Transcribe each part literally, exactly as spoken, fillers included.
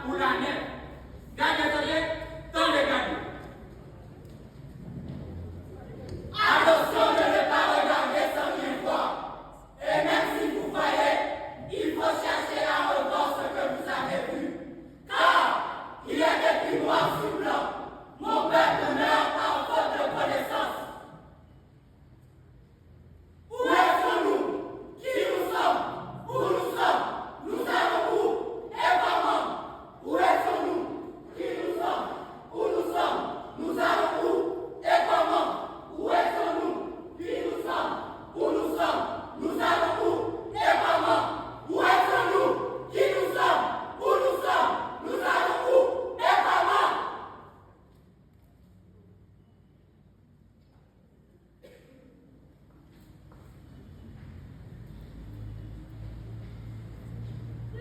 Ou la nèt. Gade, tande, tande, gade. Attention de ne pas regarder sans rien voir. Et même si vous voyez, il faut chercher à revoir ce que vous avez vu. Car il est écrit noir sur blanc, mon peuple meurt par faute de connaissance. Où étions-nous? Qui nous sommes? Où nous sommes? Nous allons où? Et comment? Où étions-nous? Qui nous sommes? Où nous sommes? Nous allons où? Et comment? Où étions-nous? Qui nous sommes? Où nous sommes? Nous allons où? Et comment? Où étions-nous? Qui nous sommes? Où nous sommes? Nous allons où? Et comment?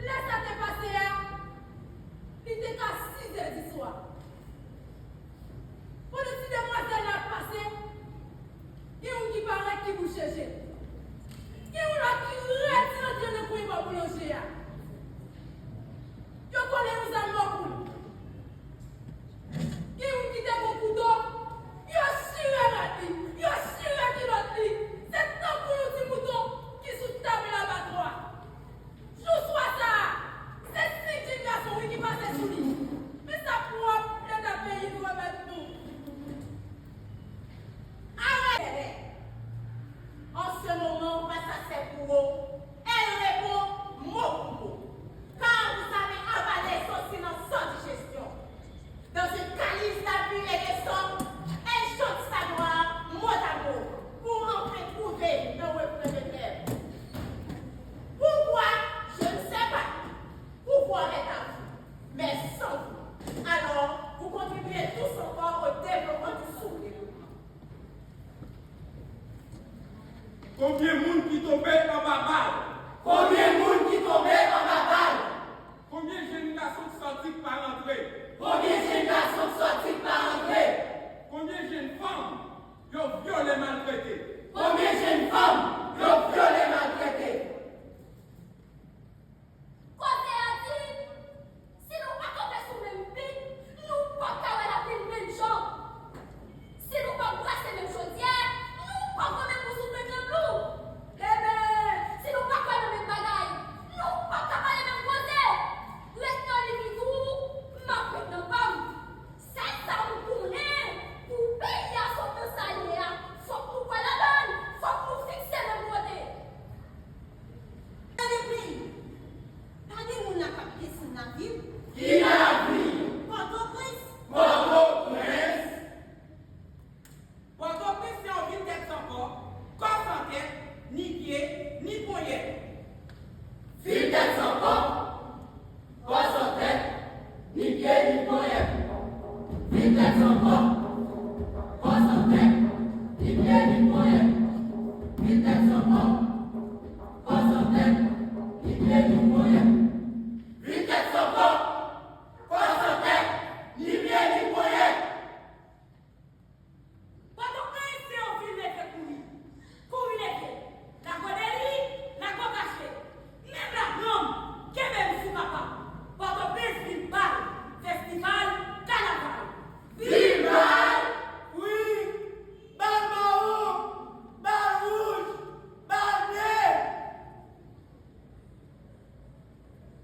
Lè sa te pase a, li te ka sizè di swa. Pandan ti demwazèl la ap pase, gen youn ki parèt ki bouche je l. Gen youn lòt ki redi antre nan kwen bò boulanje a. Yo kole yon zam bò kou l. Gen youn ki te gon kouto, yo chire rad li, yo chire kilòt li. Se tankou yon ti mouton ki sou tab labatwa. Jou swa sa a, se senk jenn gason, wi, ki pase sou li. Men sa pwòp Leta peyi nou remèt nou. Arete! En ce moment, face à ses bourreaux, elle répond mot pour mot. Car vous avez avalé son silence sans digestion. Dans une calice d'abus et de sang, elle chante sa gloire mot à mot pour enfin trouver un repère de grève. Pourquoi? Je ne sais pas. Pouvoir est à vous, mais sans vous. Alors, vous contribuez tous encore au développement du sous-développement. Konbyen moun ki tonbe anba bal? Konbyen moun ki tonbe anba bal? Konbyen jenn gason k sòti k pa rantre? Konbyen jenn gason k sòti k pa rantre? Konbyen jenn fanm yo vyole, maltrete? Konbyen jenn fanm yo vyole, maltrete? Koze a di, si nou pa kanpe sou menm pik, nou p ap ka wè lapli menm jan. Si nou p ap brase menm chodyè, nou p ap renmen pou soufle granm nou. Eben, si nou pa kwè nan menm bagay, nou p ap ka pale menm koze. Ret nan limit ou, m ap ret nan pa m. Sèl sa m konnen, pou peyi a sot nan sa l ye a, fòk nou kwè ladan l, fòk nou fikse menm kote. Gade peyi. Pa gen moun la k ap desann lavil. Ki lavil? Pòtoprens. Pòtoprens. Pòtoprens se yon vil tèt san kò, kò san tèt, ni pye, ni ponyèt. Vil tèt san kò, kò san tèt, ni pye, ni ponyèt. Vil tèt san kò, kò san tèt, ni pye, ni ponyèt. Vil tèt san kò, kò san tèt, ni pye, ni ponyèt. Vil tèt san kò, kò san tèt, ni pye, ni ponyèt. Pòtoprens se yon vil leve kouri. Kouri leve. Lago deli, lago kache. Menm lagranm, kenbe m si papa. Pòtoprens vil bal, festival, kanaval. Vil bal! Wi! Bal mawon, bal wouj, bal ble!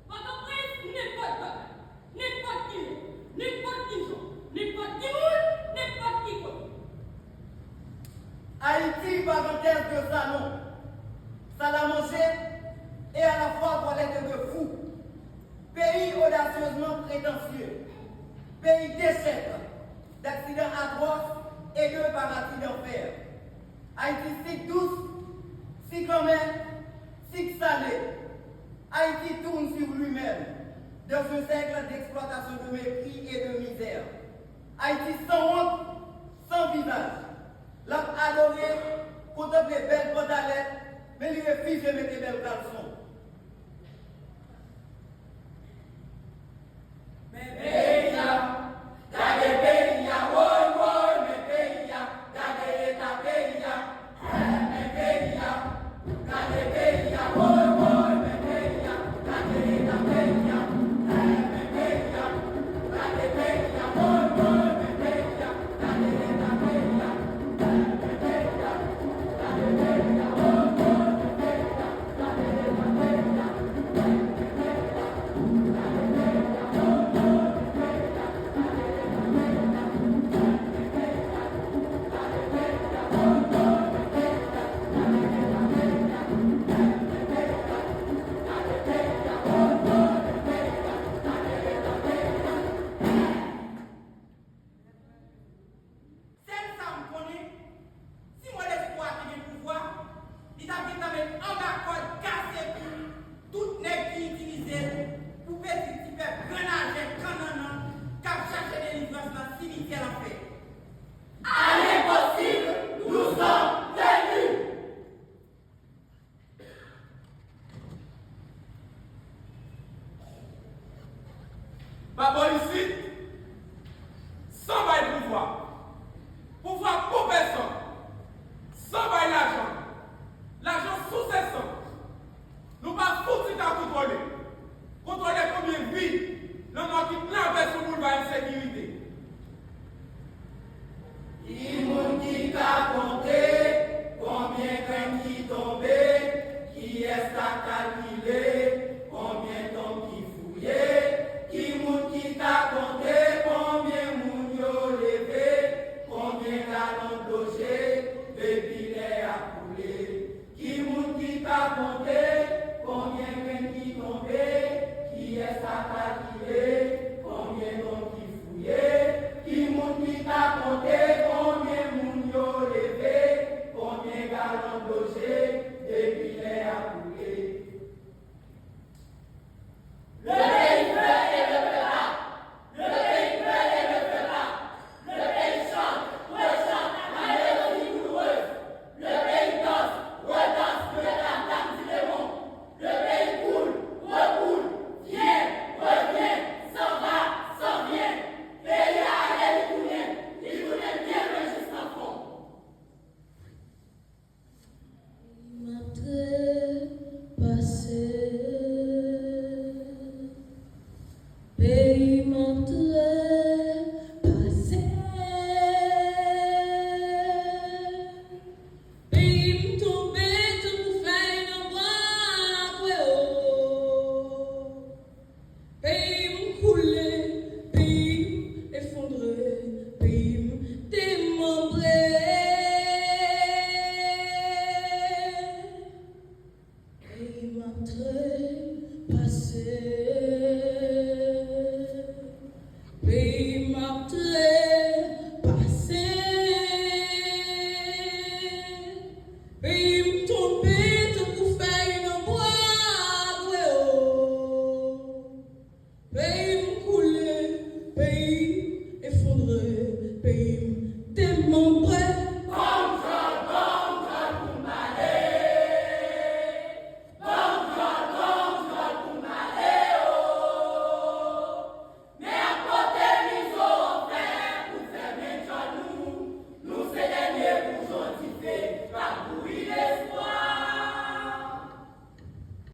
Pòtoprens, nenpòt bagay, nenpòt kilè, nenpòt kijan, nenpòt ki moun, nenpòt ki kote. Haïti, parenthèse de salon, salle à manger et à la fois toilette de fou. Pays audacieusement prétentieux. Pays d'échecs, d'accidents atroces et de paradis d'enfer. Haïti, sik dous, sik anmè, sik salé. Haïti tourne sur lui-même dans un cercle d'exploitation, de mépris et de misère. Ayiti sanwont, san vizaj. L ap adore, kontanple bèl pantalèt, men li refize mete bèl kalson. Men peyi a, gade peyi a, woy, woy, men peyi a, gade eta peyi a, eh, men peyi a, gade peyi a, woy, woy, men peyi a, gade eta peyi a, eh, men peyi a. Pa bò isit.